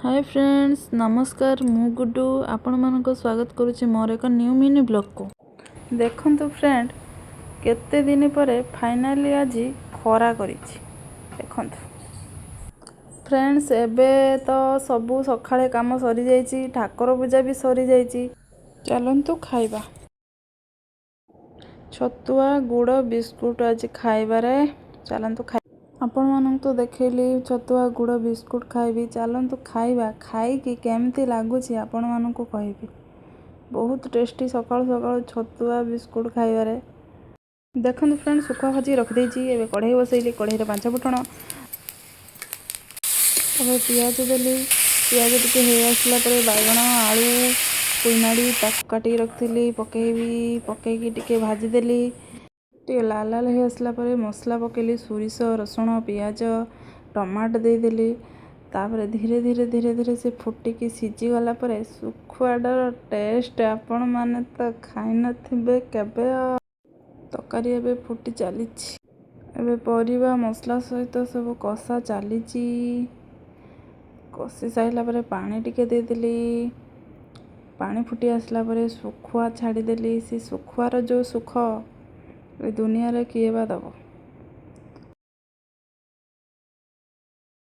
ହାଏ friends, ନମସ୍କାର। ମୁଁ ଗୁଡୁ ଆପଣମାନଙ୍କୁ ସ୍ୱାଗତ କରୁଛି ମୋର ଏକ ନ୍ୟୁ ମିନି ବ୍ଲଗ୍କୁ। ଦେଖନ୍ତୁ ଫ୍ରେଣ୍ଡ, କେତେ ଦିନ ପରେ ଫାଇନାଲି ଆଜି ଖରା କରିଛି। ଦେଖନ୍ତୁ ଫ୍ରେଣ୍ଡସ୍, ଏବେ ତ ସବୁ ସକାଳେ କାମ ସରିଯାଇଛି, ଠାକୁର ପୂଜା ବି ସରିଯାଇଛି। ଚାଲନ୍ତୁ ଖାଇବା। ଛତୁଆ, ଗୁଡ଼, ବିସ୍କୁଟ ଆଜି ଖାଇବାରେ। ଚାଲନ୍ତୁ ଖାଇ। ଆପଣମାନଙ୍କୁ ତ ଦେଖେଇଲି, ଛତୁଆ, ଗୁଡ଼, ବିସ୍କୁଟ ଖାଇବି। ଚାଲନ୍ତୁ ଖାଇବା। ଖାଇକି କେମିତି ଲାଗୁଛି ଆପଣମାନଙ୍କୁ କହିବି। ବହୁତ ଟେଷ୍ଟି ସକାଳୁ ସକାଳୁ ଛତୁଆ ବିସ୍କୁଟ ଖାଇବାରେ। ଦେଖନ୍ତୁ ଫ୍ରେଣ୍ଡ, ଶୁଖୁଆ ଭାଜିକି ରଖିଦେଇଛି। ଏବେ କଢ଼େଇ ବସେଇଲି। କଢ଼େଇରେ ପାଞ୍ଚ ଫୁଟଣ, ତାପରେ ପିଆଜ ଦେଲି। ପିଆଜ ଟିକେ ହେଇ ଆସିଲା ପରେ ବାଇଗଣ, ଆଳୁ, ପୋଇନାଡ଼ି ତାକୁ କାଟିକି ରଖିଥିଲି, ପକେଇବି। ପକେଇକି ଟିକେ ଭାଜିଦେଲି। ଟିକେ ଲାଲ ଲାଲ ହେଇ ଆସିଲା ପରେ ମସଲା ପକେଇଲି। ସୋରିଷ, ରସୁଣ, ପିଆଜ, ଟମାଟୋ ଦେଇଦେଲି। ତାପରେ ଧୀରେ ଧୀରେ ଧୀରେ ଧୀରେ ସେ ଫୁଟିକି ସିଝିଗଲା ପରେ ଶୁଖୁଆଟାର ଟେଷ୍ଟ ଆପଣମାନେ ତ ଖାଇନଥିବେ କେବେ। ତରକାରୀ ଏବେ ଫୁଟି ଚାଲିଛି। ଏବେ ପରିବା ମସଲା ସହିତ ସବୁ କଷା ଚାଲିଛି। କଷି ସାରିଲା ପରେ ପାଣି ଟିକେ ଦେଇଦେଲି। ପାଣି ଫୁଟି ଆସିଲା ପରେ ଶୁଖୁଆ ଛାଡ଼ିଦେଲି। ସେ ଶୁଖୁଆର ଯେଉଁ ସୁଖ, ଏ ଦୁନିଆରେ କିଏ ବା ଦେବ?